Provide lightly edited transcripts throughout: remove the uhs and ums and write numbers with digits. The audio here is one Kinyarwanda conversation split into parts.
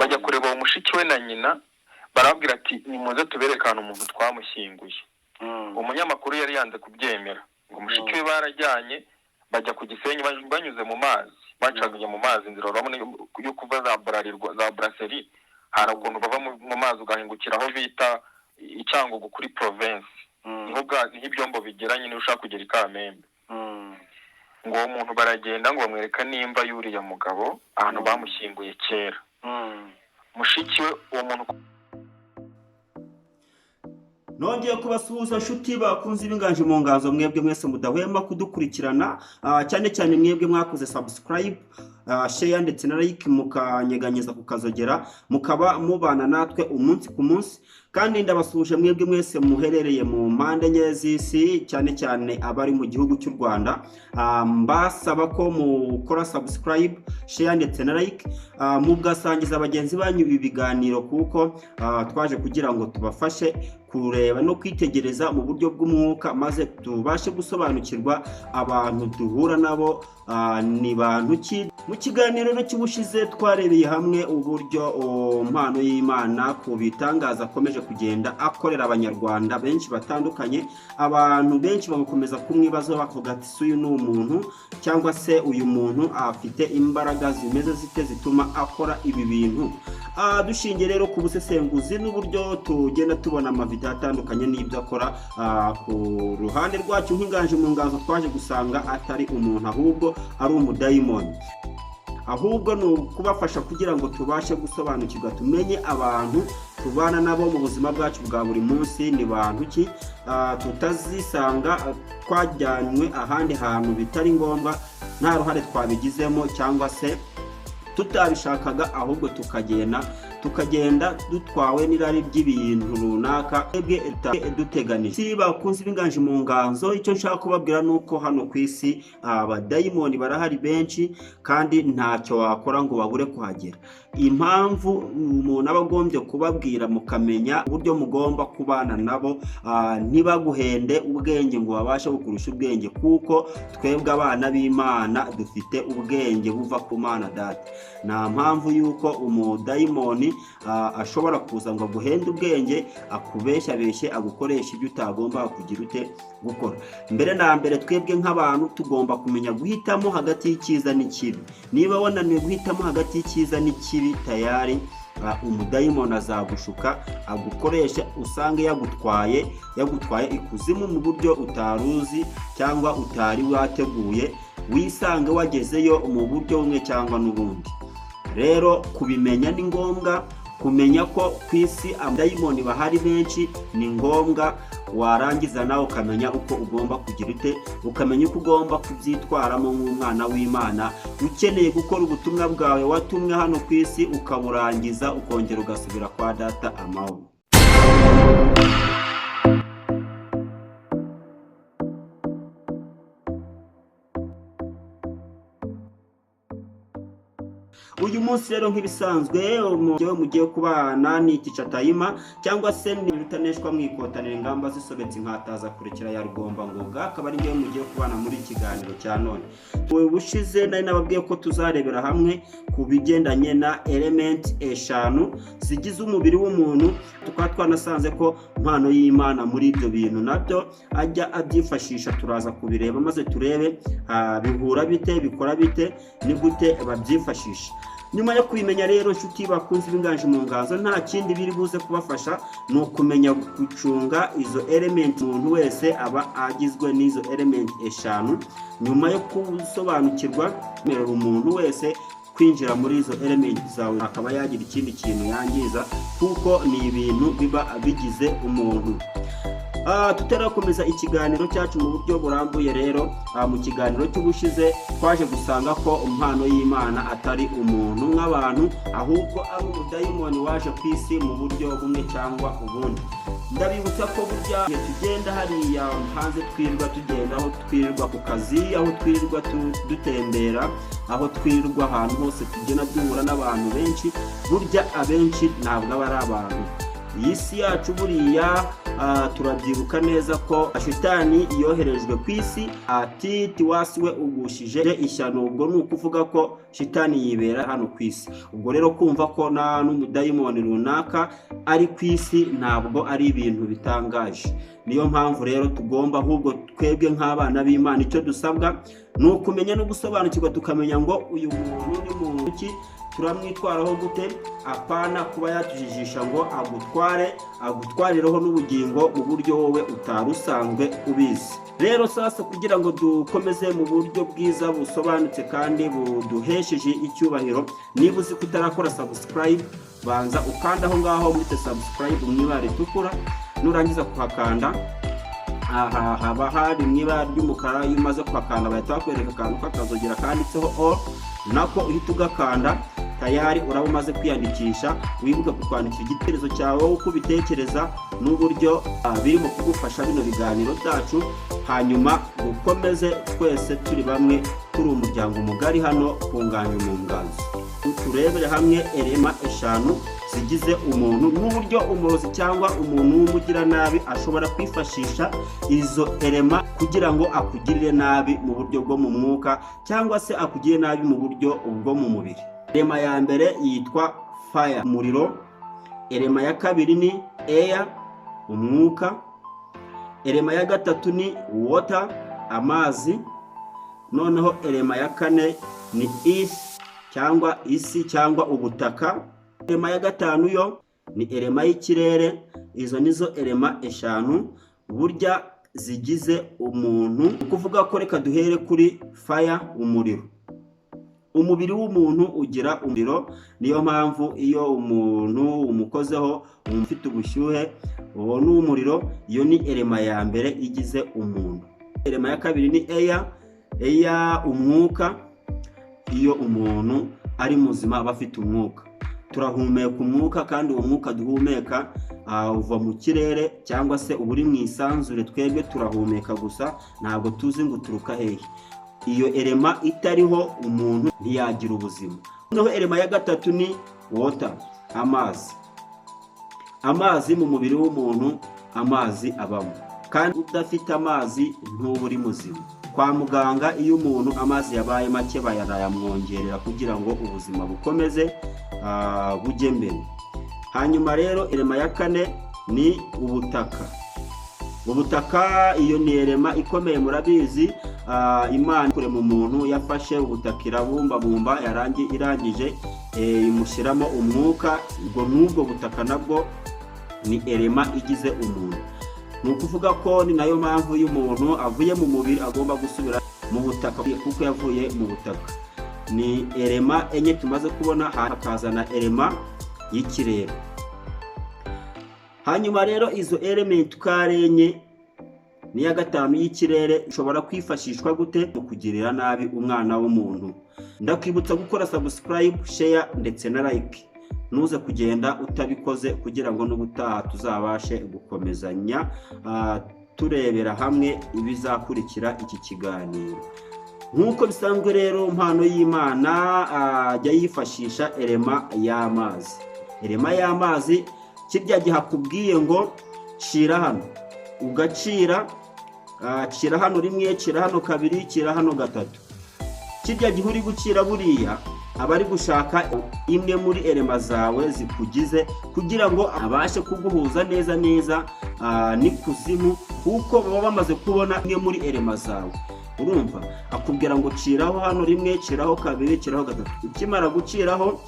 Bajya kureba uwo mushiki we na nyina, barababwira ati: "Nimuze tubereke ahantu umuntu twamushyinguye." Umunyamakuru yari yanze kubyemera, ngo mushiki we barajyanye, bajya ku Gisenyi, banyuze mu mazi, bacaga mu mazi inzira. Urabona yo kuva za Burarirwa, za Brasserie, hari ukuntu bava mu mazi ugahingukira aho bita i Cyangugu kuri province, niho ibyombo bigera nyine ushaka kugera i Kamembe. Ngo uwo muntu baragenda, ngo bamwereka nimba y'uriya mugabo ahantu bamushyinguye kera, mushiki we uwo muntu. Nongeye kubasuhuza, nshuti bakunze b'Inganji mu Nganzo, mwebwe mwese mudahwema kudukurikirana, cyane cyane mwebwe mwakoze subscribe, share ndetse na like, mukanyeganyeza kukazogera, mukaba mubana natwe umunsi ku munsi. Kandi ndabasuhuje mwebwe mwese muherereye mu mpande enye z'isi, cyane cyane abari mu gihugu cy'u Rwanda. Mbasaba ko mukora subscribe, share ndetse na like, mugasangiza bagenzi banyu ibi biganiro, kuko twaje kugira ngo tubafashe kureba no kwitegereza mu buryo bw'umwuka, maze tubashe gusobanukirwa abantu duhura nabo ni bantu ki. Mu kiganiro rero cy'ubushize twarebeye hamwe uburyo Mpano y'Imana ku bitangaza akomeje kugenda akorera Abanyarwanda benshi batandukanye. Abantu benshi bagakomeza kumwibazaho, bakavuga ati: "Si uyu ni umuntu, cyangwa se uyu muntu afite imbaraga zimeze zite zituma akora ibi bintu?" Dushingiye rero ku busesenguzi n'uburyo tugenda tubona amavideo atandukanye n'ibyo akora, ku ruhande rwacu nk'Inganji mu Nganzo twaje gusanga atari umuntu, ahubwo ari umudayimoni. Ahubwo ni ukubafasha kugira ngo tubashe gusobanukirwa, tumenye abantu tubana nabo mu buzima bwacu bwa buri munsi ni bantu ki, tutazisanga twajyanywe ahandi hantu bitari ngombwa, nta ruhare twabigizemo cyangwa se tutabishakaga, ahubwo tukagenda dutwawe n'irari ry'ibintu runaka twebwe duteganije. Si bakunze b'Inganji mu Nganzo, icyo nshaka kubabwira ni uko hano ku isi abadayimoni barahari benshi, kandi ntacyo wakora ngo babure kuhagera. Impamvu umuntu aba agombye kubabwira mukamenya uburyo mugomba kubana nabo, ntibaguhende ubwenge ngo babashe kukurusha ubwenge, kuko twebwe abana b'Imana dufite ubwenge buva ku Mana Data. Nta mpamvu y'uko umudayimoni ashobora kuza ngo aguhende ubwenge, akubeshyabeshye, agukoreshe ibyo utagomba kugira ute gukora. Mbere na mbere, twebwe nk'abantu tugomba kumenya guhitamo hagati y'icyiza n'ikibi. Niba wananiwe guhitamo hagati y'icyiza n'ikibi, tayari umudayimoni azagushuka, agukoreshe, usange yagutwaye ikuzimu mu buryo utari uzi cyangwa utari wateguye, wisange wagezeyo mu buryo bumwe cyangwa n'ubundi. Rero kubimenya ni ngombwa, kumenya ko ku isi abadayimoni bahari benshi ni ngombwa. Warangiza nawe ukamenya uko ugomba kugira ute, ukamenya uko ugomba kubyitwaramo nk'umwana w'Imana ukeneye gukora ubutumwa bwawe watumwe hano ku isi, ukaburangiza, ukongera ugasubira kwa Data amahoro. Uyu munsi rero, nk'ibisanzwe, umujyi mugiye kubana ni Tayima, cyangwa se ni Rutaneshwa mwikotanira ingamba zisobetse inkataza kurekera ya Rugomba Ngoga, akaba ari njyewe mugiye kubana muri iki kiganiro cya none. Ubushize nari nababwiye ko tuzarebera hamwe ku bigendanye na element eshanu zigize umubiri w'umuntu. Tukaba twanasanze ko Impano y'Imana muri ibyo bintu nabyo ajya abyifashisha. Turaza kubireba maze turebe bihura bite, bikora bite, ni gute babyifashisha. Nyuma yo kubimenya rero, nshuti bakunze b'Inganji mu Nganzo, nta kindi biri buze kubafasha ni ukumenya gucunga izo element. Umuntu wese aba agizwe n'izo element eshanu. Nyuma yo gusobanukirwa, merera umuntu wese kwinjira muri izo element zawe akaba yagira ikindi kintu yangiza, kuko ni ibintu biba bigize umuntu. Tutarakomeza ikiganiro cyacu mu buryo burambuye rero, mu kiganiro cy'ubushize twaje gusanga ko Impano y'Imana atari umuntu nk'abantu, ahubwo ari umudayimoni waje ku isi mu buryo bumwe cyangwa ubundi. Ndabibutsa ko burya igihe tugenda hariya hanze, twirirwa tugenda, aho twirirwa ku kazi, aho twirirwa dutembera, aho twirirwa ahantu hose tugenda duhura n'abantu benshi, burya abenshi ntabwo aba ari abantu. Iyi si yacu buriya Turabyibuka neza ko shitani yoherejwe ku isi, ati tiwasi we ugushije ishyano. Ubwo ni ukuvuga ko shitani yibera hano ku isi. Ubwo rero kumva ko nta n'umudayimoni runaka ari ku isi ntabwo ari ibintu bitangaje. Niyo mpamvu rero tugomba ahubwo twebwe nk'abana b'Imana icyo dusabwa ni ukumenya no gusobanukirwa, tukamenya ngo uyu muntu ni muntu ki, turamwitwaraho gute, apana kuba yatujijisha ngo agutware, agutwarireho n'ubugingo mu buryo wowe utari usanzwe ubizi. Rero sasa kugira ngo dukomeze mu buryo bwiza busobanutse kandi buduhesheje icyubahiro, niba uzi ko utarakora subscribe, banza ukanda aho ngaho muri subscribe mu ibara ritukura. Nurangiza kuhakanda, aha haba hari mu ibara ry'umukara. Iyo umaze kuhakanda bahita bakwereka akantu k'akazogera kanditseho all, nako uhita ugakanda. Tayari uraba umaze kwiyandikisha. Wibuke kutwandikira igitekerezo cyawe uko ubitekereza n'uburyo birimo kugufasha bino biganiro byacu, hanyuma dukomeze twese turi bamwe, turi umuryango mugari hano ku Nganji mu Nganzo. Turebere hamwe element eshanu zigize umuntu n'uburyo umurozi cyangwa umuntu w'umugiranabi ashobora kwifashisha izo element kugira ngo akugirire nabi mu buryo bwo mu mwuka cyangwa se akugirire nabi mu buryo bwo mu mubiri. Element ya mbere yitwa fire, umuriro. Element ya kabiri ni air, umwuka. Element ya gatatu ni water, amazi. Noneho element ya kane ni earth cyangwa isi cyangwa ubutaka. Element ya gatanu yo ni element y'ikirere. Izo nizo element eshanu burya zigize umuntu. Ni ukuvuga ko reka duhere kuri fire, umuriro. Umubiri w'umuntu ugira umuriro, niyo mpamvu iyo umuntu umukozeho wumva ufite ubushyuhe, uwo ni umuriro. Iyo ni element ya mbere igize umuntu. Element ya kabiri ni air, air, umwuka. Iyo umuntu ari muzima aba afite umwuka, turahumeka umwuka, kandi uwo mwuka duhumeka uva mu kirere cyangwa se uba uri mu isanzure. Twebwe turahumeka gusa, ntabwo tuzi ngo uturuka hehe. Iyo element itariho umuntu ntiyagira ubuzima. Noneho element ya gatatu ni water, amazi. Amazi mu mubiri w'umuntu, amazi abamo, kandi udafite amazi ntuba uri muzima. Kwa muganga iyo umuntu amazi yabaye make barayamwongerera kugira ngo ubuzima bukomeze bujye mbere. Hanyuma rero element ya kane ni ubutaka. Ubutaka iyo ni element ikomeye, murabizi. Imana kurema umuntu yafashe ubutaka irabumbabumba, irangije imushyiramo umwuka. Ubwo n'ubwo butaka nabwo ni element igize umuntu. Ni ukuvuga ko ni nayo mpamvu iyo umuntu avuye mu mubiri agomba gusubira mu butaka kuko yavuye mu butaka. Ni element enye tumaze kubona, hakazana element y'ikirere. Hanyuma rero izo element uko ari enye n'iya gatanu y'ikirere ishobora kwifashishwa gute mu kugirira nabi umwana w'umuntu? Ndakwibutsa gukora subscribe, share ndetse na like. Ntuze kugenda utabikoze kugira ngo n'ubutaha tuzabashe gukomezanya turebera hamwe ibizakurikira iki kiganiro. Nk'uko bisanzwe rero, impano y'Imana ajya yifashisha element y'amazi. Element y'amazi, kirya gihe akubwiye ngo cira hano, ugacira, cira hano rimwe, cira hano kabiri, cira hano gatatu, kirya gihe uri gucira buriya aba ari gushaka imwe muri element zawe zikugize kugira ngo abashe kuguhuza neza neza n'ikuzimu, kuko baba bamaze kubona imwe muri element zawe. Urumva akubwira ngo ciraho hano rimwe, ciraho kabiri, ciraho gatatu. Ukimara guciraho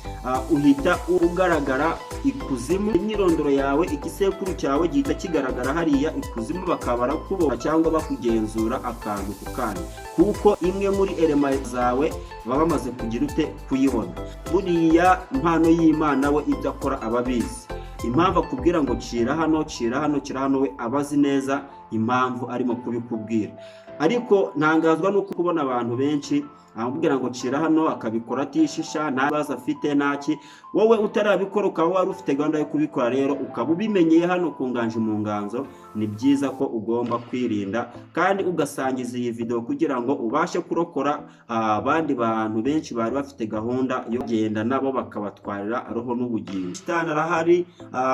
uhita ugaragara ikuzimu, imyirondoro yawe, igisekuru cyawe gihita kigaragara hariya ikuzimu, bakaba barakubona cyangwa bakugenzura akantu ku kandi, kuko imwe muri element zawe baba bamaze kugira ute? Kuyibona. Buriya impano y'Imana we ibyo akora aba abizi. Impamvu akubwira ngo cira hano, cira hano, cira hano, we aba azi neza impamvu arimo kubikubwira. Ariko ntangazwa no kubona abantu benshi Amubwira ngo cira hano, akabikora atishisha, nta bibazo afite ntaki. Wowe utarabikora, ukaba wari ufite gahunda yo kubikora rero, ukaba ubimenyeye hano ku Nganji mu Nganzo, ni byiza ko ugomba kwirinda kandi ugasangiza iyi video kugira ngo ubashe kurokora abandi bantu benshi bari bafite gahunda yo kugenda nabo bakabatwarira roho n'ubugingo. Shitani arahari,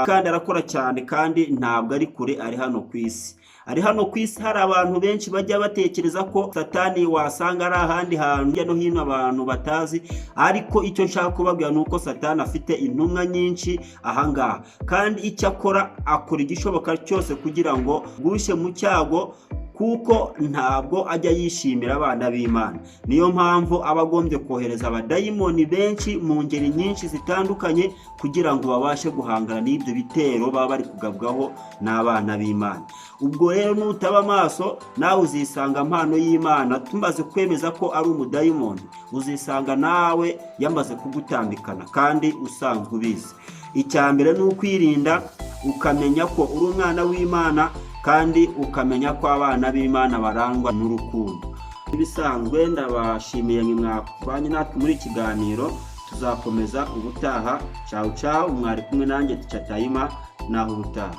kandi arakora cyane, kandi ntabwo ari kure, ari hano ku isi, ari hano ku isi. Hari abantu benshi bajya batekereza ko Satani wasanga ari ahandi hantu hirya no hino abantu batazi, ariko icyo nshaka kubabwira ni uko Satani afite intumwa nyinshi ahangaha, kandi icyo akora, akora igishoboka cyose kugira ngo gushye mu cyago, kuko ntabwo ajya yishimira abana b'Imana. Niyo mpamvu aba agombye kohereza abadayimoni benshi mu ngeri nyinshi zitandukanye kugira ngo babashe guhangana n'ibyo bitero baba bari kugabwaho n'abana b'Imana. Ubwo rero nutaba amaso, nawe uzisanga mpano y'Imana tumaze kwemeza ko ari umudayimoni, uzisanga nawe yamaze kugutambikana kandi usanzwe ubizi. Icya mbere ni ukwirinda, ukamenya ko uri umwana w'Imana, kandi ukamenya ko abana b'Imana barangwa n'urukundo. Ibisanzwe, ndabashimiye mwe mwabanye natwe muri iki kiganiro. Tuzakomeza ubutaha. Cawu cawu, mwari kumwe nanjye Ticatayima, naho ubutaha.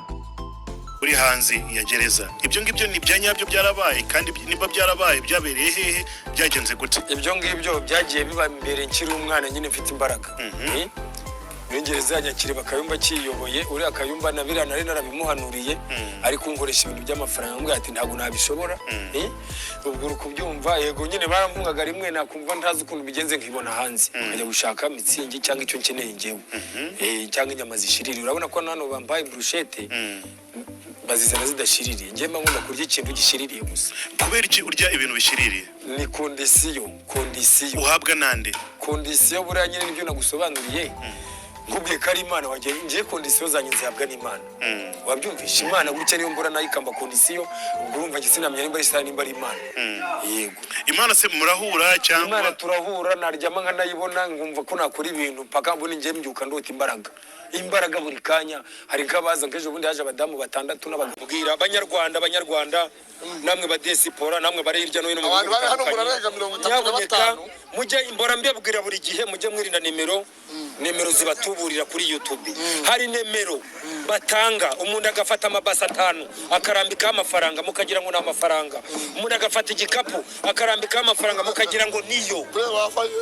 Uri hanze ya gereza, ibyo ngibyo ni ibya nyabyo byarabaye? Kandi niba byarabaye, byabereye hehe? Byagenze gute? Ibyo ngibyo byagiye biba mbere nkiri umwana nyine, mfite imbaraga. Muri gereza ya Nyakiriba, Kayumba akiyoboye, uriya Kayumba na biriya nari narabimuhanuriye, ariko nkoresha ibintu by'amafaranga, ambwira ati ntabwo nabishobora. Ubwo uri kubyumva, yego nyine barampungaga, rimwe nakumva ntazi ukuntu bigenze nkibona hanze, nkajya gushaka mitsingi cyangwa icyo nkeneye njyewe, cyangwa inyama zishiririye. Urabona ko hano bambaye burushete, bazizana zidashiririye. Njyewe mba ngomba kurya ikintu gishiririye gusa. Kubera iki urya ibintu bishiririye? Ni condition, condition. Uhabwa nande? Condition buriya nyine nibyo nagusobanuriye, nkubwiye ko ari Imana wagiye. Ngiye condition zanjye nzihabwa n'Imana, wabyumvishe? Imana gutya niyo mbura nayo ikamba condition. Ubwo urumva njye sinamenya nimba ari Satani, nimba ari Imana, yego. Imana se murahura cyangwa? Imana turahura, naryama nkanayibona, nkumva ko nakora ibintu paka mbona ngiye mbyuka ndota imbaraga, imbaraga buri kanya. Hari nk'abaza, nk'ejo bundi haje abadamu batandatu n'abagabo. Bwira Abanyarwanda, Abanyarwanda namwe ba diaspora, namwe bari hirya no hino mu Abantu bihugu bari hano bitandukanye. Murarenga 35. Nyabuneka mujye imbora mbabwira buri gihe, mujye mwirinda nimero zibatuburira kuri YouTube. Hari nimero batanga, umuntu agafata amabasi atanu akarambikaho amafaranga, mukagira ngo ni amafaranga. Umuntu agafata igikapu akarambikaho amafaranga, mukagira ngo niyo. Kureba wafashe.